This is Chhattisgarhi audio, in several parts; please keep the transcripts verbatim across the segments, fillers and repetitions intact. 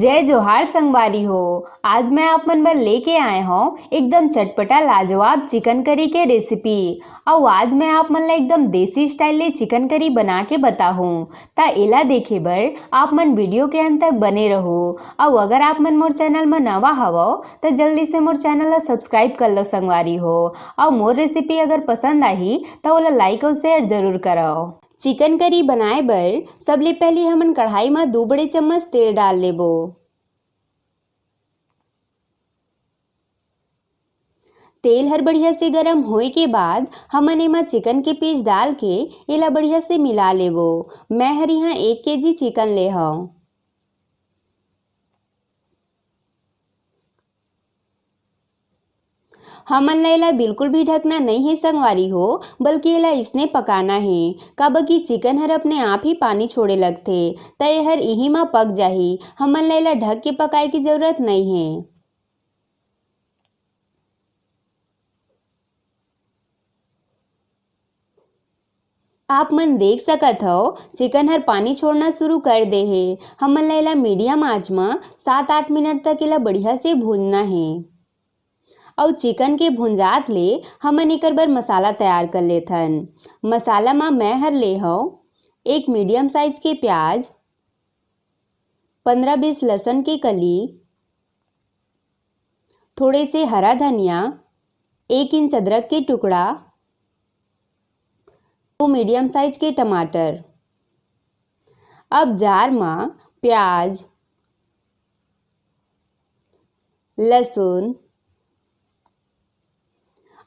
जय जोहार संगवारी हो। आज मैं आप मन बर लेके आए हौं एकदम चटपटा लाजवाब चिकन करी के रेसिपी। अउ आज मैं आप मन ला एकदम देसी स्टाइल ले चिकन करी बना के बताहूँ। त एला देखे बर आप मन वीडियो के अंत तक बने रहू। अउ अगर आप मन मोर चैनल म नवा हवव, त जल्दी से मोर चैनल ला सब्सक्राइब कर लो संगवारी हो। अउ मोर रेसिपी अगर पसंद आही, त ओला लाइक अउ शेयर जरूर करव। चिकन करी बनाए बर सबले पहिली हमन कढ़ाई म दू बड़े चम्मच तेल डाल लेबो। तेल हर बढ़िया से गरम होए के बाद हमन एमा चिकन के पीस डाल के एला बढ़िया से मिला लेबो। मैं हर इहाँ एक केजी चिकन ले हव। हमन ला एला बिल्कुल भी ढकना नइ हे संगवारी हो, बल्कि एला इसने पकाना हे, काबर कि चिकन हर अपने आप ही पानी छोड़े लगथे, त एहर इही म पक जाही। हमन ला एला ढक के पकाए के जरूरत नइ हे। आप मन देख सकत हव, चिकन हर पानी छोड़ना शुरू कर दे हे। हमन ला एला मीडियम आंच म सात आठ मिनट तक एला बढ़िया से भूनना हे। अउ चिकन के भुंजात ले हमन एकर बर मसाला तैयार कर लेथन। मसाला म मैं हर ले हव एक मीडियम साइज के प्याज, पंद्रह बीस लहसुन के कली, थोड़े से हरा धनिया, एक इंच अदरक के टुकड़ा, दो मीडियम साइज के टमाटर। अब जार म प्याज, लहसुन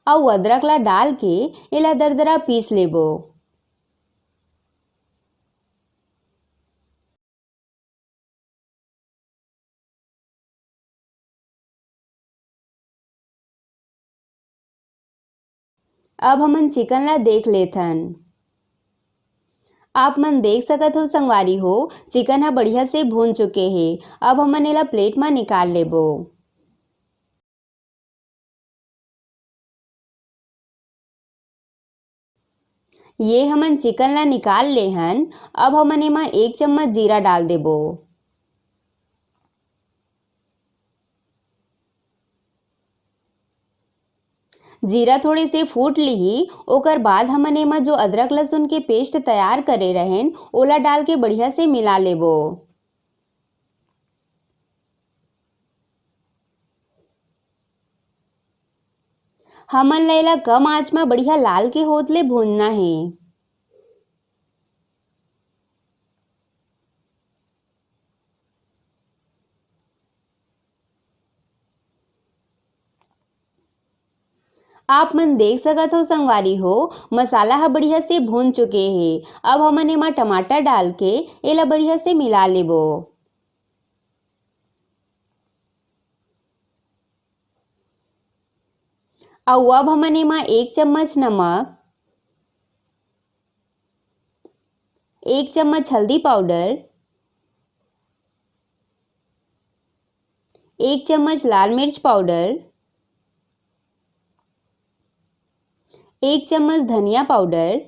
अउ अदरक ला डाल के एला दरदरा पीस लेबो। अब हमन चिकन ला देख लेथन। आप मन देख सकत हो संगवारी हो, चिकन ह बढ़िया से भून चुके हे। अब हमन एला प्लेट म निकाल लेबो। ये हमन चिकन ला निकाल ले हन। अब हमन एमा एक चम्मच जीरा डाल देबो। जीरा थोड़े से फूट लिही, ओकर बाद हमन एमा जो अदरक लहसुन के पेस्ट तैयार करे रहेन, ओला डाल के बढ़िया से मिला लेबो। हमन ला एला कम आंच म बढ़िया लाल के होत ले भूनना हे। आप मन देख सकत हो संगवारी हो, मसाला ह बढ़िया से भून चुके हे। अब हमन एमा टमाटर डाल के एला बढ़िया से मिला लेबो। अउ अब हमन एमा एक चम्मच नमक, एक चम्मच हल्दी पाउडर, एक चम्मच लाल मिर्च पाउडर, एक चम्मच धनिया पाउडर,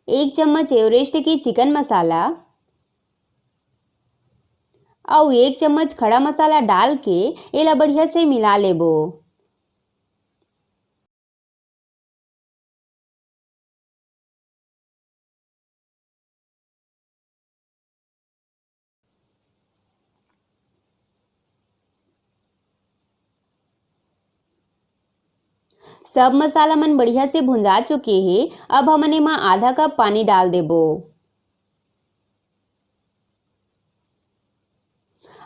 एक चम्मच एवरेस्ट के चिकन मसाला अउ एक चम्मच खड़ा मसाला डाल के एला बढ़िया से मिला लेबो। सब मसाला मन बढ़िया से भुंजा चुके हे। अब हमन एमा आधा कप पानी डाल देबो।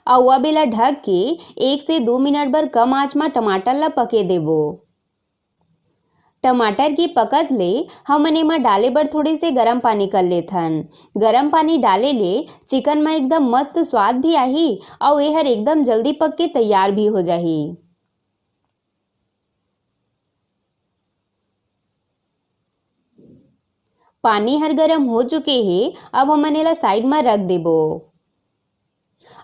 अउ अब एला ढक के एक से दू मिनट बर कम आंच म टमाटर ला पके देबो। टमाटर के पकत ले हमन एमा डाले बर थोड़े से गरम पानी कर लेथन। गरम पानी डाले ले चिकन म एकदम मस्त स्वाद भी आही अउ एहर एकदम जल्दी पक के तैयार भी हो जाही। पानी हर गरम हो चुके हे, अब हमन एला साइड म रख देबो।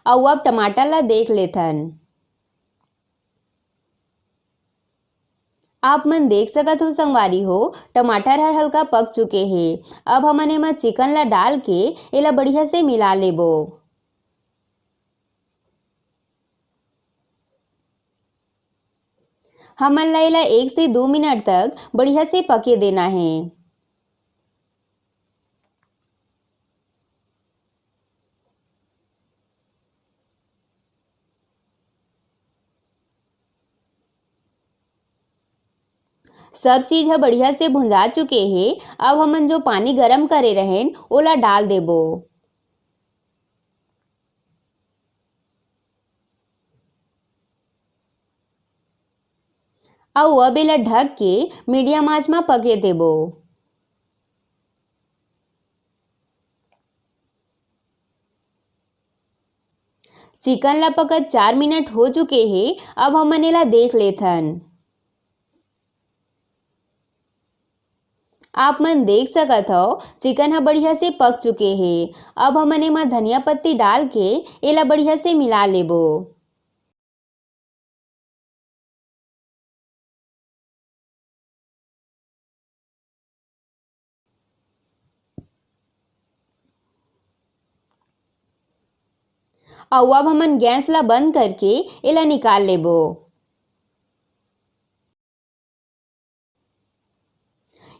अउ अब टमाटर ला देख लेथन। आप मन देख सकत हो संगवारी हो, टमाटर हर हल्का पक चुके हे। अब हमन एमा चिकन ला डाल के एला बढ़िया से मिला लेबो। हमन ला एला एक से दो मिनट तक बढ़िया से पके देना हे। सब चीज ह बढ़िया से भुंजा चुके हे। अब हमन जो पानी गरम करे रहेन, ओला डाल देबो। अउ अब एला ढक के मीडियम आंच म पके देबो। चिकन ला पकत चार मिनट हो चुके हे। अब हमन एला देख लेथन। आप मन देख सकत हव, चिकन ह बढ़िया से पक चुके हे। अब हमन एमा धनिया पत्ती डाल के एला बढ़िया से मिला लेबो। अउ अब हमन गैस ला बंद करके एला निकाल लेबो।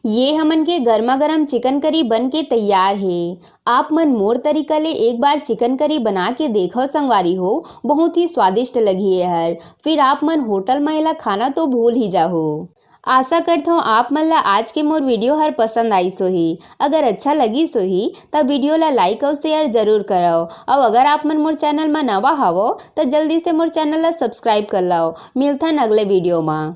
ये हमन के गरमा गरम चिकन करी बन के तैयार हे। आप मन मोर तरीका ले एक बार चिकन करी बना के देखव संगवारी हो, बहुत ही स्वादिष्ट लगही एहर। फिर आप मन होटल म एला खाना तो भूल ही जाहू। आशा करथव आप मन ला आज के मोर वीडियो हर पसंद आइस होही। अगर अच्छा लगिस होही, त वीडियो ला लाइक अउ शेयर जरूर करव। अउ अगर आप मन मोर चैनल म नवा हवव, त जल्दी से मोर चैनल ला सब्सक्राइब कर लव। मिलथन अगले वीडियो म।